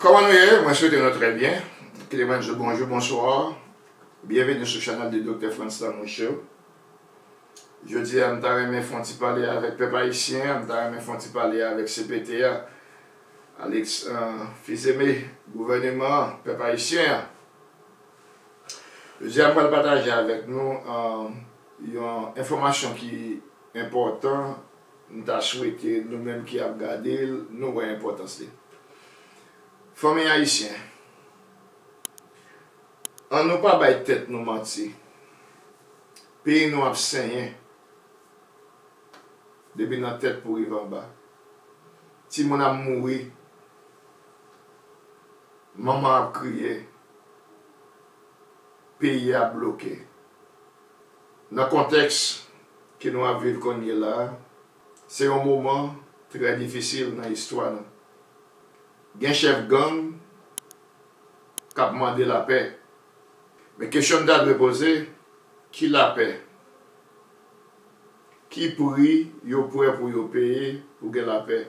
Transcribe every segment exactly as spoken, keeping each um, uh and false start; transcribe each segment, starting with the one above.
Kòman nou ye? Mwen swete nou trè byen. Kite mwen di w bonjou, bonswa. Byenveni sou chanèl de Doktè Frantz Lamour Show. Jodi a, m ta renmen fè yon ti pale avèk pèp ayisyen an, m ta renmen fè yon ti pale avèk C P T a, Alex, euh, Fils-Aimé, gouvèneman an, pèp ayisyen an. Jodi a, m pral pataje avèk nou, euh, yon enfòmasyon ki enpòtan, m ta swete nou menm ki ap gade l, nou wè enpòtans li. Fanmi ayisyen, ann nou pa bay tèt nou manti. Peyi nou ap senyen depi nan tèt pou rive anba. Timoun ap mouri, manman ap kriye, peyi a bloke. Nan kontèks ke nou ap viv kounye la a, se yon moman trè difisil nan istwa nou. Gen chèf gang k ap mande lapè. Men kesyon n ta dwe poze, ki lapè? Ki pri yo prè pou yo peye pou gen lapè?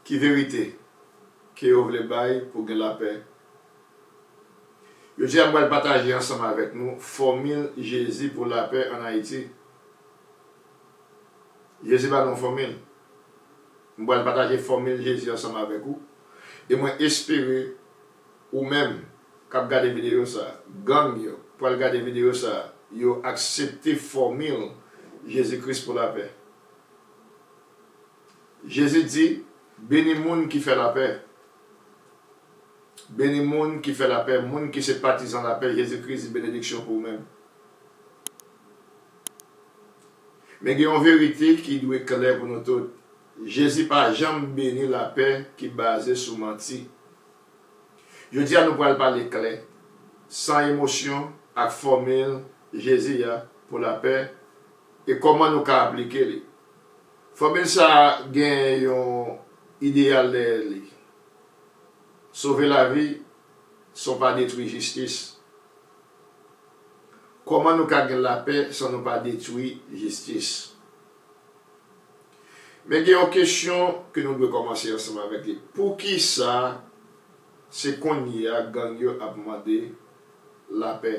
Ki verite ke yo vle bay pou gen lapè? Jodi a, m pral pataje ansanm avèk nou fòmil Jezi pou lapè ann Ayiti. Jezi ba nou fòmil. M pral pataje fòmil Jezi ansanm avèk ou. E mwen espere ou menm k ap gade videyo sa a, gang yo pral gade videyo sa a, yo aksepte fòmil Jezi Kris pou lapè. Jezi di, beni moun ki fè lapè. Beni moun ki fè lapè, moun ki se patizan lapè, Jezi Kris di benediksyon pou ou menm. Men gen yon verite ki dwe klè pou nou tout. Jezi pa janm beni lapè ki baze sou manti. Jodi a, nou pral pale klè, san emosyon, ak fòmil Jezi a pou lapè e kòman nou ka aplike li. Fòmil sa a gen yon ideyal dèyè li. Sove lavi san w pa detwi jistis. Kòman nou ka gen lapè san nou pa detwi jistis? Men gen yon kesyon ke nou dwe kòmanse ansanm avèk li. Poukisa se kounye a gang yo ap mande lapè?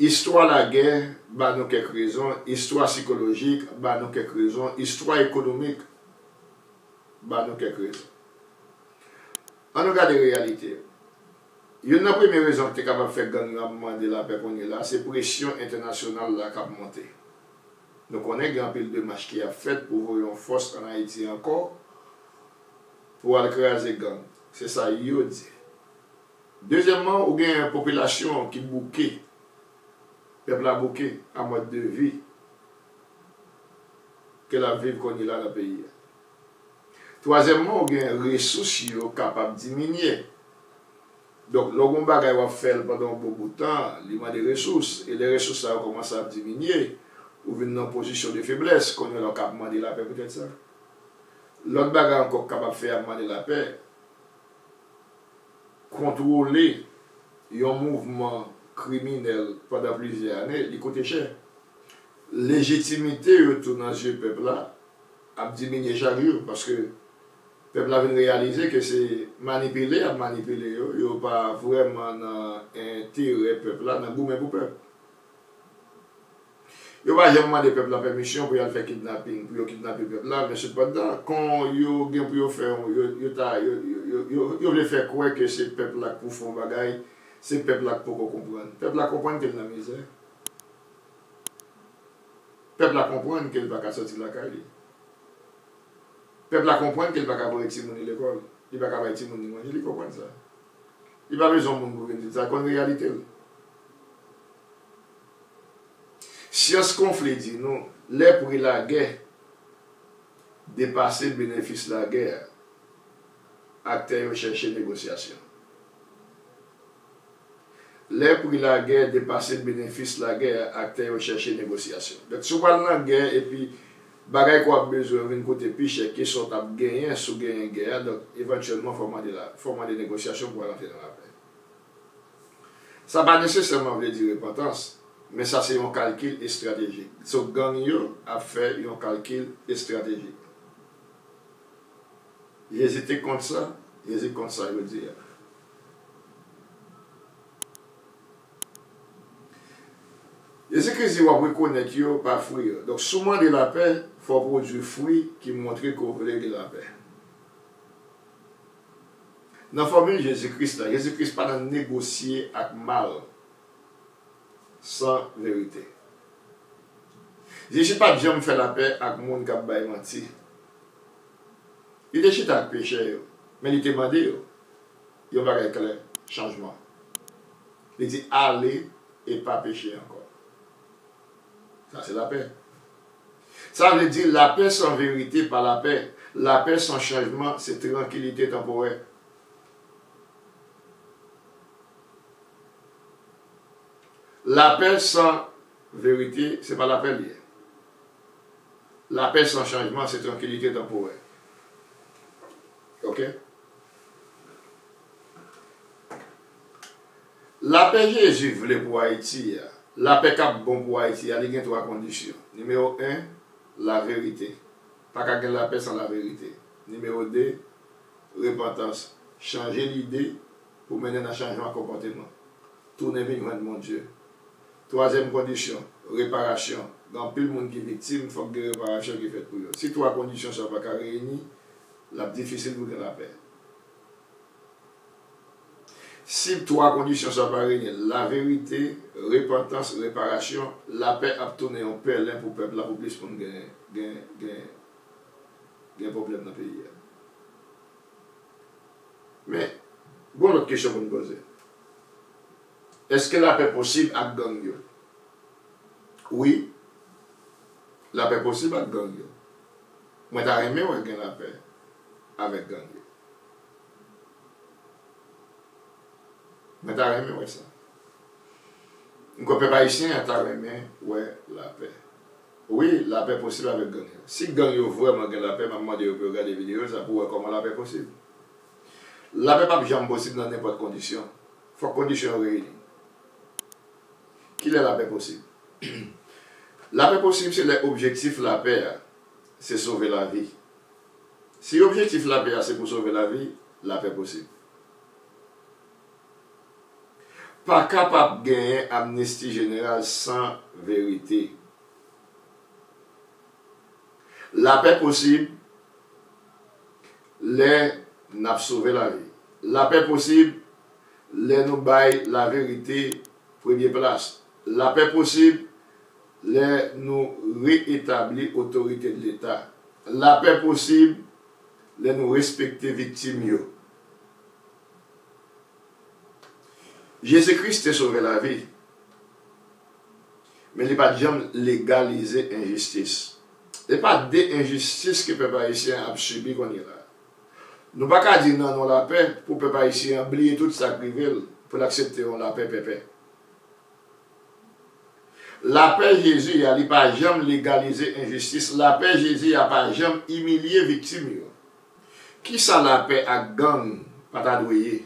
Istwa lagè ba nou kèk rezon, istwa sikolojik ba nou kèk rezon, istwa ekonomik ba nou kèk rezon. Ann nou gade reyalite yo. Youn nan premye rezon ki te kapab fè gang yo ap mande lapè kounye la, se presyon entènasyonal la k ap monte. Nou konnen gen anpil demach ki ap fèt pou voye yon fòs ann Ayiti ankò pou al kraze gang. Se sa yo di. Dezyèmman, ou gen popilasyon an ki bouke. Pèp la bouke a mòd de vi ke l ap viv kounye la nan peyi a. Twazyèmman, ou gen resous yo kapab diminye. Donk, lè w gen yon bagay w ap fè l pandan yon bon bout tan, li mande resous. E lè resous sa yo kòmanse ap diminye, ou vin nan pozisyon de feblès, kounye a la w ka ap mande lapè poutèt sa. Lòt bagay ankò k kapab fè y ap mande lapè, kontwole yon mouvman kriminèl pandan plizyè ane, li koute chè. Lejitimite yo tou nan zye pèp la ap diminye chak jou, paske pèp la vin reyalize ke se manipile y ap manipile yo, yo pa vrèman nan enterè pèp la, nan goumen pou pèp. Yo pa janm mande pèp la pèmisyon pou y al fè kidnaping, pou yo kidnape pèp la, men sepandan, kon yo gen pou yo fè, yo, yo ta, yo, yo, yo, yo, yo vle fè kwè ke se pèp la k pou fè yon bagay, se pèp la k poko konprann. Pèp la konprann ke l nan mizè. Pèp la konprann ke l pa ka soti lakay li. Pèp la konprann ke l pa ka voye timoun li lekòl, li pa ka bay timoun li manje, li konprann sa. Li pa bezwen moun pou vin di l sa, l konn reyalite l. Syans konfli di nou, lè pri lagè depase benefis lagè a, aktè yo chèche negosyasyon. Lè pri lagè depase benefis lagè a, aktè yo chèche negosyasyon. Donk, si w pral nan gè epi bagay ke w ap bezwen yo vin koute pi chè ke sa w t ap genyen si w genyen gè a, donk, evantyèlman, fò w mande la, fò w mande negosyasyon pou w al antre nan lapè. Sa pa nesesèman vle di repantans, men sa se yon kalkil estratejik. So, gang yo ap fè yon kalkil estratejik. Jezi te kont sa, Jezi kont sa yo di a. Jezi Kris di w ap rekonèt yo pa fwi yo. Donk, si w mande lapè, fò w pwodui fwi ki montre ke w vle gen lapè. Nan fòmil Jezi Kris la, Jezi Kris pa nan negosye ak mal san verite. Jezi pa t janm fè lapè ak moun k ap bay manti. Li te chita ak pechè yo, men li te mande yo yon bagay klè, chanjman. Li di, "Ale e pa peche ankò." Sa se lapè. Sa vle di, lapè san verite pa lapè. Lapè san chanjman se trankilite tanporè. Lapè san verite, se pa lapè l ye. Lapè san chanjman, se trankilite tanporè. Oke? Lapè Jezi vle pou Ayiti a, lapè k ap bon pou Ayiti a, li gen twa kondisyon. Nimewo en, laverite. Pa ka gen lapè san laverite. Nimewo de, repantans. Chanje lide pou mennen nan chanjman konpòteman. Tounen vin jwenn Bondye. Twazyèm kondisyon, reparasyon. Gen anpil moun ki viktim, fòk gen reparasyon ki fèt pou yo. Si twa kondisyon sa yo pa ka reyini, l ap difisil pou gen lapè. Si twa kondisyon sa yo pa reyini, laverite, repantans, reparasyon, lapè ap tounen yon pèlen pou pèp la, pou plis moun gen, gen, gen, gen pwoblèm nan peyi a. Men, gen yon lòt kesyon pou n poze. Èske lapè posib ak gang yo? Wi, lapè posib ak gang yo. Mwen ta renmen wè gen lapè avèk gang yo. Mwen ta renmen wè sa. M kwè pèp ayisyen an ta renmen wè lapè. Wi, lapè posib avèk gang yo. Si gang yo vrèman gen lapè, m ap mande yo pou yo gade videyo sa pou wè kòman lapè posib. Lapè p ap janm posib nan nenpòt kondisyon. Fòk kondisyon yo reyini. Kilè lapè posib? Lapè posib se lè objektif lapè a se sove lavi. Si objektif lapè a se pou sove lavi, lapè posib. Pa kapab genyen amnisti jeneral san verite. Lapè posib lè n ap sove lavi. Lapè posib lè nou bay laverite premye plas. Lapè posib lè nou reetabli otorite de Leta. Lapè posib lè nou respekte viktim yo. Jezi Kris te sove lavi, men li pa t janm legalize enjistis. E pa de enjistis ke pèp ayisyen an ap sibi kounye la. Nou pa ka di nan non lapè pou pèp ayisyen an bliye tout sa k rive l, pou l aksepte yon lapè pèpè. Lapè Jezi a, li pa janm legalize enjistis. Lapè Jezi a pa janm imilye viktim yo. Kisa lapè ak gang pa ta dwe ye?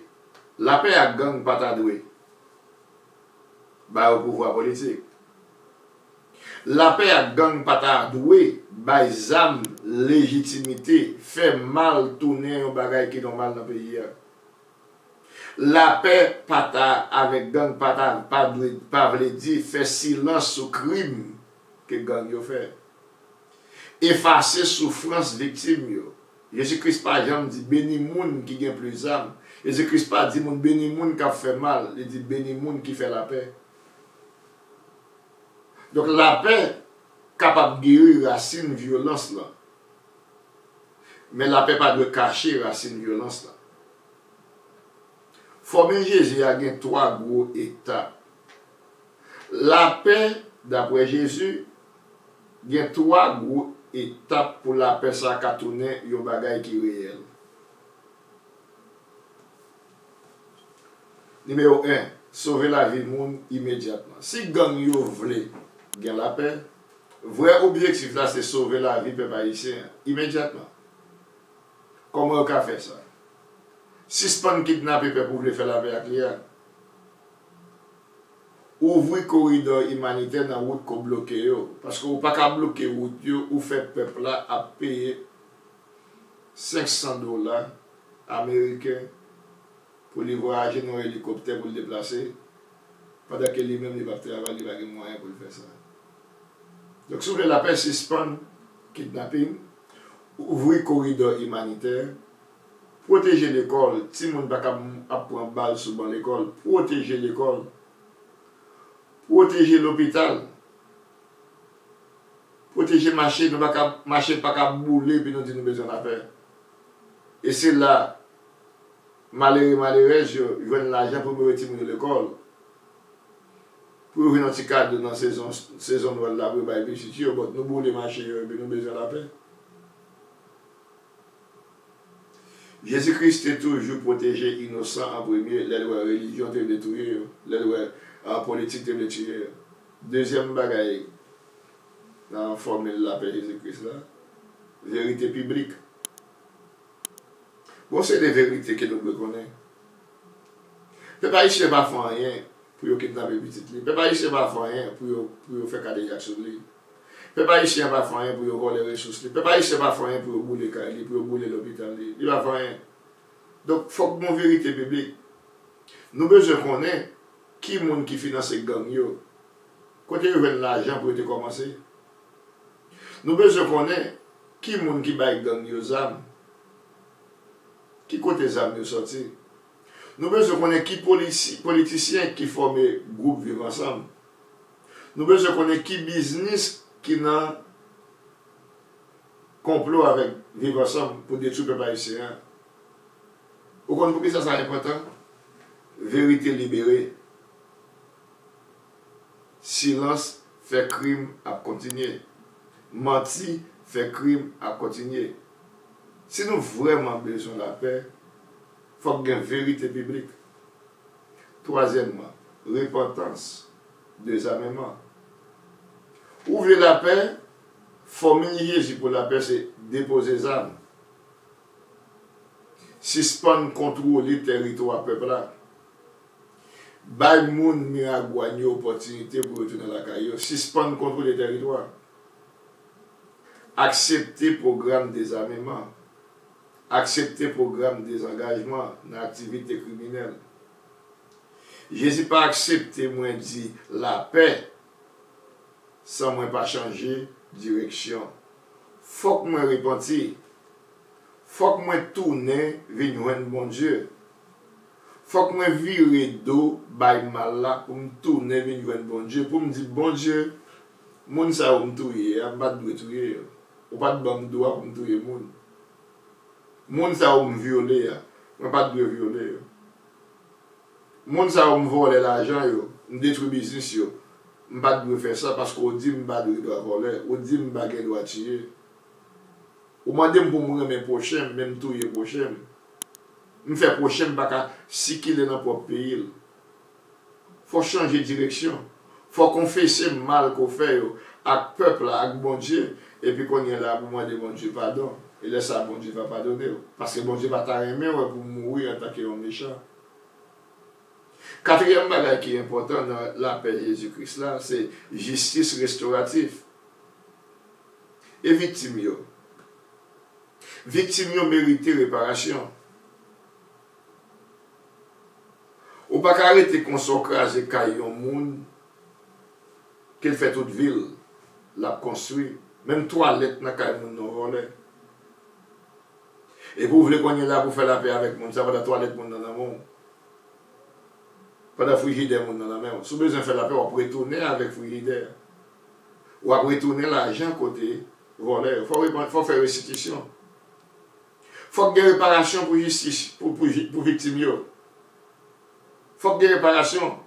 Lapè ak gang pa ta dwe ba yo pouvwa politik. Lapè ak gang pa ta dwe bay zam lejitimite, fè mal tounen yon bagay ki nòmal nan peyi a. Lapè pa ta avèk gang pa ta, pa dwe, pa vle di fè silans sou krim ke gang yo fè. Efase soufrans viktim yo. Jezi Kris pa janm di beni moun ki gen plis zam. Jezi Kris pa di moun beni moun k ap fè mal, li di beni moun ki fè lapè. Donk lapè kapab geri rasin vyolans lan. Men lapè pa dwe kache rasin vyolans lan. Fòmil Jezi a gen twa gwo etap. Lapè, dapre Jezi, gen twa gwo etap pou lapè sa a ka tounen yon bagay ki reyèl. Nimewo en, sove lavi moun imedyatman. Si gang yo vle gen lapè, vrè objektif la se sove lavi pèp ayisyen an imedyatman. Kòman yo ka fè sa? Sispann kidnape pèp ou vle fè lapè ak li a. Ouvri koridò imanitè nan wout ke w bloke yo, paske ou pa ka bloke wout yo, ou fè pèp la ap peye senk san dola ameriken pou li vwayaje nan yon elikoptè pou l deplase, pandan ke li menm li p ap travay, li pa gen mwayen pou l fè sa. Donk, si w vle lapè, sispann kidnaping, ouvri koridò imanitè, pwoteje lekòl, timoun pa ka ap pran bal sou ban lekòl, pwoteje lekòl, pwoteje lopital, pwoteje mache, nou pa ka, mache pa ka boule epi nou di nou bezwen lapè. E se la, malere, malerèz yo jwenn lajan pou yo voye timoun yo lekòl, pou yo vin yon ti kado nan sezon, sezon Nwèl la pou yo bay pitit yo, but nou boule mache yo epi nou bezwen lapè. Jezi Kris te toujou pwoteje inosan an premye, lè l wè relijyon te vle touye yo, lè l wè, ah, politik te vle tiye yo. Dezyèm bagay nan fòmil lapè Jezi Kris la, verite piblik. Gon seri de verite ke nou dwe konnen. Pèp ayisyen pa fè anyen pou yo kidnape pitit li. Pèp ayisyen pa fè anyen pou yo, pou yo fè kadejak sou li. Pèp ayisyen pa fè anyen pou yo vòlè resous li. Pèp ayisyen pa fè anyen pou yo boule kay li, pou yo boule lopital li. Li pa fè anyen. Donk, fòk gon verite piblik. Nou bezwen konnen ki moun ki finanse gang yo, kote yo jwenn lajan pou yo te kòmanse. Nou bezwen konnen ki moun ki bay gang yo zam, ki kote zam yo sòti. Nou bezwen konnen ki polisi-, politisyen ki fòme gwoup Viv Ansanm. Nou bezwen konnen ki biznis ki nan konplo avèk Viv Ansanm pou detwi pèp ayisyen an. Ou konn poukisa sa enpòtan? Verite libere. Silans fè krim ap kontinye. Manti fè krim ap kontinye. Si nou vrèman bezwen lapè, fòk gen verite piblik. Twazyèmman, repantans, dezameman. Ou vle lapè? Fòmil Jezi pou lapè se depoze zam. Sispann kontwole tèritwa pèp la. Bay moun Miragwàn yo opòtinite pou yo tounen lakay yo. Sispann kontwole tèritwa. Aksepte pwogram dezameman. Aksepte pwogram dezangajman nan aktivite kriminèl. Jezi pa aksepte mwen di lapè san mwen pa chanje direksyon. Fòk mwen repanti. Fòk mwen tounen vin jwenn Bondye. Fòk mwen vire do bay mal la pou m tounen vin jwenn Bondye, pou m di, Bondye, moun sa yo m touye a, m pa t dwe touye yo. Ou pa t ban m dwa pou m touye moun. Moun sa yo m vyole a, mwen pa t dwe vyole yo. Moun sa yo m vòlè lajan yo, m detwi biznis yo, m pa t dwe fè sa paske w di m pa dwe dwa vòlè, ou di m pa gen dwa tiye. Ou mande m pou m renmen pwochen m, men m touye pwochen m. M fè pwochen m pa ka sikile nan pwòp peyi l. Fò w chanje direksyon. Fò w konfese mal ke w fè yo ak pèp la, ak Bondye, epi kounye a la pou w mande Bondye padon. E lè sa a, Bondye va padone w. Paske Bondye pa ta renmen wè pou w mouri antanke yon mechan. Katriyèm bagay ki enpòtan nan lapè Jezi Kris la, se jistis restoratif. E viktim yo? Viktim yo merite reparasyon. Ou pa ka rete konsa w kraze kay yon moun ke l fè tout vi l l ap konstwi. Menm twalèt nan kay moun nan w vòlè. Epi w vle kounye la pou w fè lapè avèk moun sa pandan twalèt moun nan nan men w. Pandan frijidè moun nan nan men w. Si w bezwen fè lapè, w ap retounen avèk frijidè a. W ap retounen lajan kote vòlè yo. Fò w repan-, fò w fè restitisyon. Fòk gen reparasyon pou jistis, pou, pou, pou viktim yo. Fòk gen reparasyon.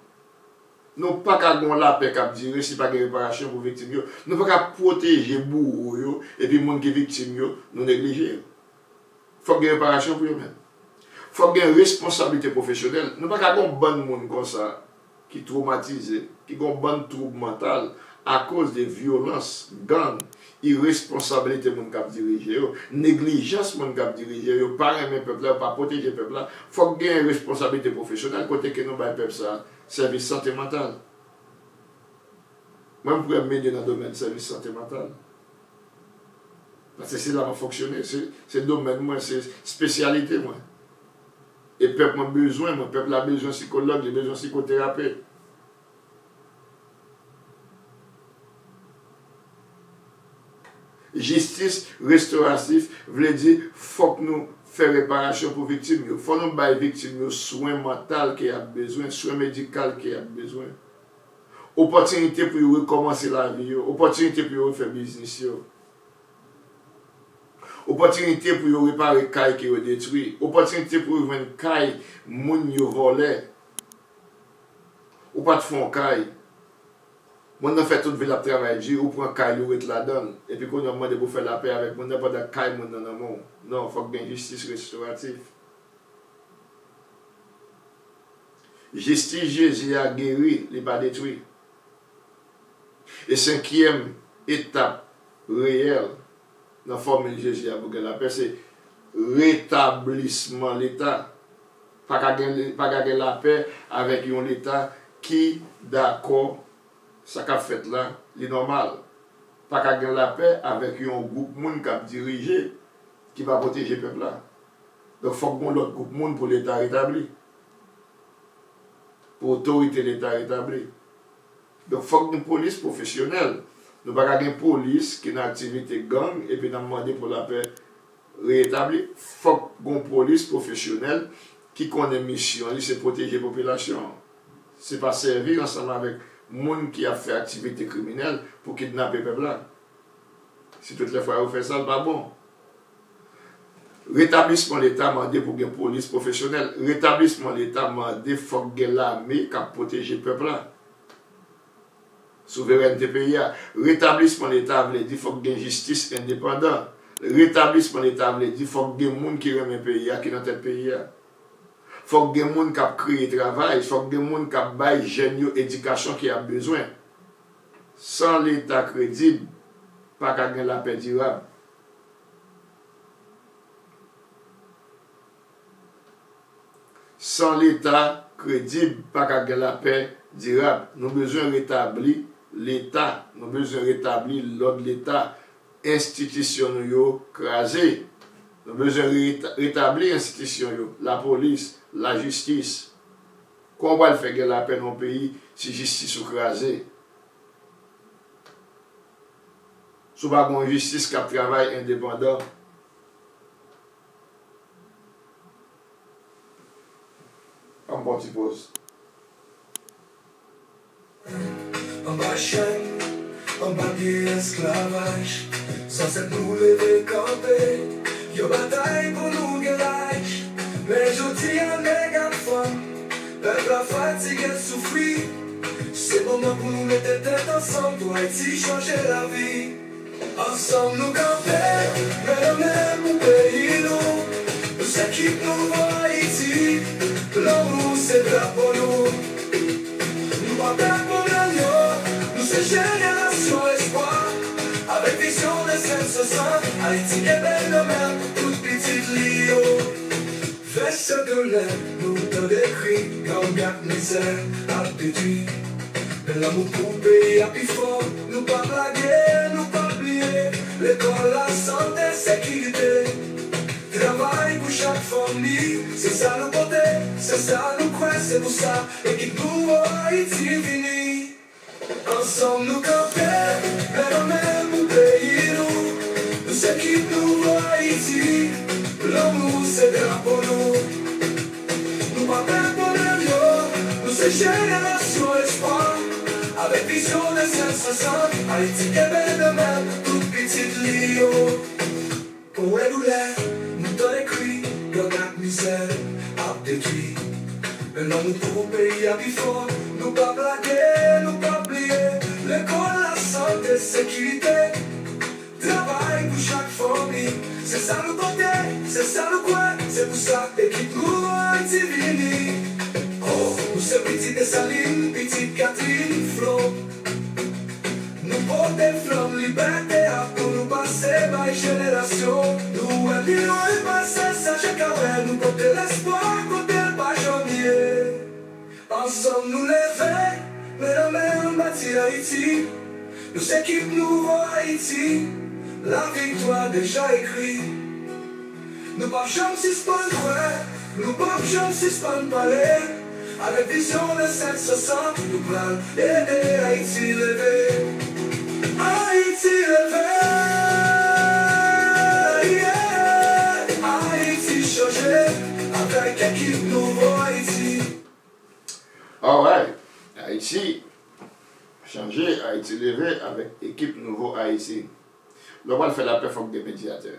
Nou pa ka gen yon lapè k ap dire si pa gen reparasyon pou viktim yo. Nou pa ka pwoteje bouro yo, epi moun ki viktim yo, nou neglije yo. Fòk gen reparasyon pou yo menm. Fòk gen responsablite pwofesyonèl. Nou pa ka gen yon bann moun konsa ki twomatize, ki gen yon bann twoub mantal akoz de vyolans, gang, iresponsablite moun k ap dirije yo, neglijans moun k ap dirije yo, pa renmen pèp la, yo pa pwoteje pèp la. Fòk gen responsablite pwofesyonèl kote ke nou bay pèp sa a sèvis sante mantal. Mwen, m prè m ede nan domèn sèvis sante mantal. Paske se la mwen fonksyone, se, se domèn mwen, se espesyalite mwen. E pèp mwen bezwen mwen, pèp la bezwen sikològ, li bezwen sikoterapet. Jistis restoratif vle di fòk nou fè reparasyon pou viktim yo. Fò nou bay viktim yo swen mantal ke y ap bezwen, swen medikal ke y ap bezwen. Opòtinite pou yo rekòmanse lavi yo, opòtinite pou yo refè biznis yo. Opòtinite pou yo repare kay ke yo detwi. Opòtinite pou yo jwenn kay moun yo vòlè. Ou pa t fè yon kay. Moun nan fè tout vi l ap travay di, ou pran kay li, ou ret ladan l. Epi kounye a w mande pou w fè lapè avèk moun nan pandan kay moun nan nan men w. Non, fòk gen jistis restoratif. Jistis Jezi a geri, li pa detwi. E senkyèm etap reyèl nan fòmil Jezi a pou gen lapè, se retablisman Leta. Pa ka gen, pa ka gen lapè avèk yon Leta ki dakò sa k ap fèt la, li nòmal. Pa ka gen lapè avèk yon gwoup moun k ap dirije, ki pa pwoteje pèp la. Donk, fòk gen yon lòt gwoup moun pou Leta retabli. Pou otorite Leta retabli. Donk, fòk gen polis pwofesyonèl. Nou pa ka gen polis ki nan aktivite gang epi n ap mande pou lapè reetabli. Fòk gen yon polis pwofesyonèl ki konnen misyon li se pwoteje popilasyon an. Se pa sèvi ansanm avèk moun ki ap fè aktivite kriminèl pou kidnape pèp la. Si tout lè fwa yo fè sa, l pa bon. Retablisman Leta mande pou gen polis pwofesyonèl. Retablisman Leta mande fòk gen lame k ap pwoteje pèp la. Souverènte peyi a. Retablisman Leta vle di fòk gen jistis endepandan. Retablisman Leta vle di fòk gen moun ki renmen peyi a ki nan tèt peyi a. Fòk gen moun k ap kreye travay, fòk gen moun k ap bay jèn yo edikasyon ke y ap bezwen. San Leta kredib, pa ka gen lapè dirab. San Leta kredib, pa ka gen lapè dirab. Nou bezwen retabli Leta. Nou bezwen retabli lòd Leta. Enstitisyon nou yo kraze. Nou bezwen reta-, retabli enstitisyon yo, lapolis, lajistis. Kòman w pral fè gen lapè nan yon peyi si jistis ou kraze? Si w pa gen yon jistis k ap travay endepandan, Ann pran ti poz. Anba chèn, anba pye esklavaj, zansèt nou leve kanpe, yo batay pou nou gen laj. Men jodi a nèg ak fanm, pèp la fatige soufri. Se moman pou nou mete tèt ansanm pou Ayiti chanje lavi. Ansanm nou kanpe, men nan men pou peyi nou. Nou se ekip Nouvo Ayiti, lanmou se drapo nou. Nou pa pè pwoblèm yo, nou se jenerasyon espwa. Avèk vizyon de sèt swasann, Ayiti kenbe nan men tout pitit li yo. Vèsè de lè, nou tande kri, gang ak mizè ap detwi. Men lanmou pou peyi a pi fò, nou p ap lage, nou p ap bliye. Lekòl, lasante, sekirite, travay pou chak fanmi, se sa nou pote, se sa nou kwè, se pou sa ekip Nouvo Ayiti vini. Ansanm nou kanpe, men nan men pou peyi nou. Nou se ekip Nouvo Ayiti, lanmou se drapo nou. Nou pa pè pwoblèm yo, nou se jenerasyon espwa. Avèk vizyon de sèt swasann, Ayiti kenbe nan men tout pitit li yo. Ou wè doulè, nou tande kri, gang ak mizè ap detwi. Men lanmou pou peyi a pi fò, nou p ap lage, nou p ap bliye. Lekòl, lasante, sekirite, travay pou chak fanmi. Se sa nou pote, se sa nou kwè, se pou sa ekip Nouvo Ayiti vini. Oh, nou se pitit Desalin, pitit Catherine Flo. Nou pote flanm libète a pou nou pase bay jenerasyon. Nou wè milyon e pase sa je ka wè, nou pote lespwa kote l pa janm ye. Ansanm nou leve, men nan men bati Ayiti. Nou se ekip Nouvo Ayiti. Laviktwa deja ekri. Nou p ap janm sispann kwè, nou p ap janm sispann pale. Avèk vizyon de sèt san san, nou pral ede Ayiti leve. Ayiti leve, yeah. Ayiti chanje avèk ekip Nouvo Ayiti. Alright. Ayiti chanje, Ayiti leve avèk ekip Nouvo Ayiti. Lè w pral fè lapè, fòk gen medyatè.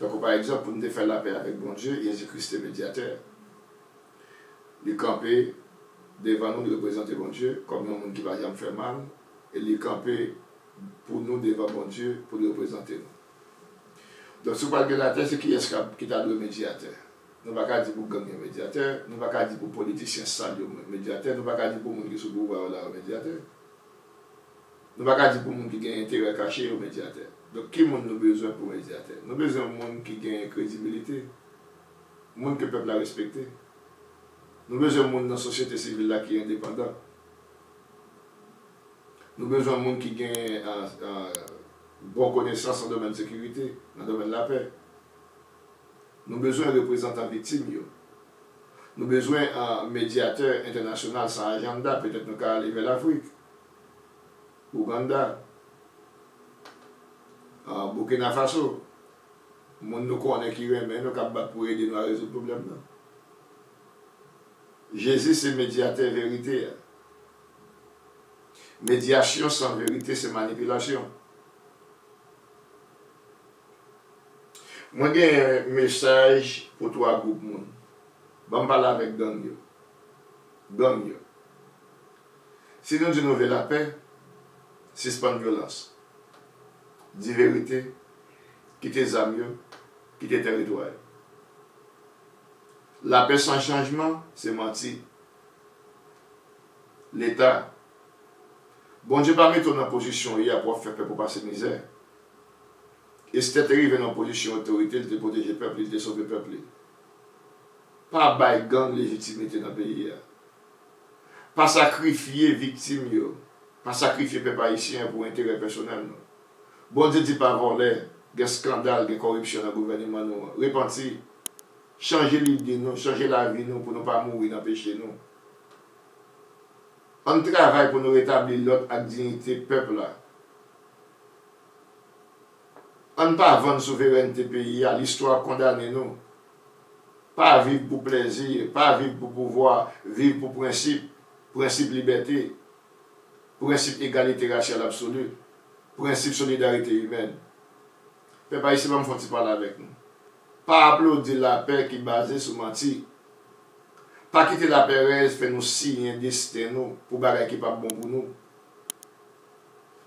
Tankou pa egzanp, pou n te fè lapè avèk Bondye, Jezi Kris te medyatè. Li kanpe devan nou, li reprezante Bondye kòm yon moun ki pa janm fè mal, e li kanpe pou nou devan Bondye pou l reprezante nou. Donk, si w pral gen lapè, se kiyès k ap, ki ta dwe medyatè? Nou pa ka di pou gang yo medyatè, nou pa ka di pou politisyen sal yo medyatè, nou pa ka di pou moun ki sou pouvwa yo la yo medyatè. Nou pa ka di pou moun ki gen enterè kache yo medyatè. Donk, ki moun nou bezwen pou medyatè? Nou bezwen moun ki gen kredibilite, moun ke pèp la respekte. Nou bezwen moun nan sosyete sivil la ki endepandan. Nou bezwen moun ki gen, ah, ah, bon konesans nan domèn sekirite, nan domèn lapè. Nou bezwen reprezantan viktim yo. Nou bezwen, ah, medyatè entènasyonal san ajanda, petèt nou ka ale vè Lafrik, Ouganda, ah, Burkina Faso. Moun nou konnen ki renmen nou, k ap bat pou ede nou a rezoud pwoblèm nan. Jezi se medyatè verite a. Medyasyon san verite se manipilasyon. Mwen gen mesaj pou twa gwoup moun. Ban m pale avèk gang yo. Gang yo. Si nou di nou vle lapè, sispann vyolans. Di verite, kite zam yo, kite tèritwa yo. Lapè san chanjman, se manti. Leta. Bondye pa mete w nan pozisyon w ye a pou w ap fè pèp ou pase mizè. Estè te rive nan pozisyon otorite, li te pwoteje pèp li, li te sove pèp li. Pa bay gang lejitimite nan peyi a. Pa sakrifye viktim yo. Pa sakrifye pèp ayisyen an pou enterè pèsonèl nou. Bondye di pa vòlè, gen eskandal, gen kòripsyon nan gouvèneman nou an. Repanti. Chanje lide nou, chanje lavi nou pou nou pa mouri nan peche nou. Ann travay pou nou retabli lòd ak diyite pèp la. Ann pa vann souverènte peyi a, listwa ap kondane nou. Pa viv pou plèzi, pa viv pou pouvwa, viv pou prensip, prensip libète, prensip egalite rasyal absoli, prensip solidarite imèn. Pèp ayisyen, ban m fè yon ti pale avèk nou. Pa aplodi lapè ki baze sou manti. Pa kite lapèrèz fè nou siyen desten nou pou bagay ki p ap bon pou nou.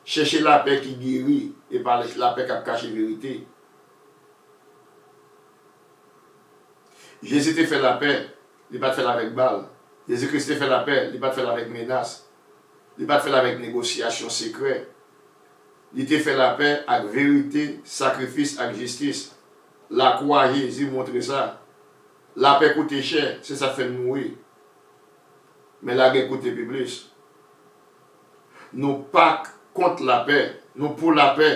Chèche lapè ki geri, e pa lapè k ap kache verite. Jezi te fè lapè, li pa t fè l avèk bal. Jezi Kris te fè lapè, li pa t fè l avèk menas. Li pa t fè l avèk negosyasyon sekrè. Li te fè lapè ak verite, sakrifis ak jistis. Lakwa Jezi montre sa. Lapè koute chè, se sa k fè n mouri. Men lagè koute pi plis. Nou pa k-, kont lapè, nou pou lapè,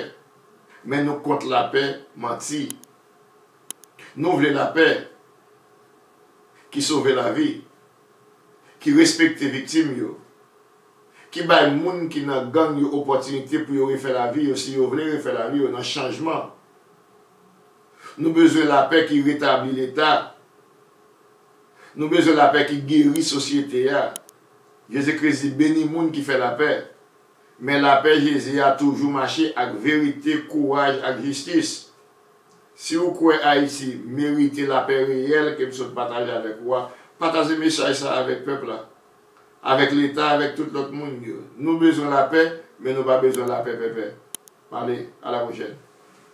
men nou kont lapè manti. Nou vle lapè ki sove lavi, ki respekte viktim yo, ki bay moun ki nan gang yo opòtinite pou yo refè lavi yo, si yo vle refè lavi yo nan chanjman. Nou bezwen lapè ki retabli Leta. Nou bezwen lapè ki geri sosyete a. Jezi Kris di, beni moun ki fè lapè. Men lapè Jezi a toujou mache ak verite, kouraj ak jistis. Si w kwè Ayiti merite lapè reyèl ke m sot pataje avèk ou a, pataje mesaj sa a avèk pèp la, avèk Leta, avèk tout lòt moun yo. Nou bezwen lapè, men nou pa bezwen lapè pèpè. Ale, a la pwochèn.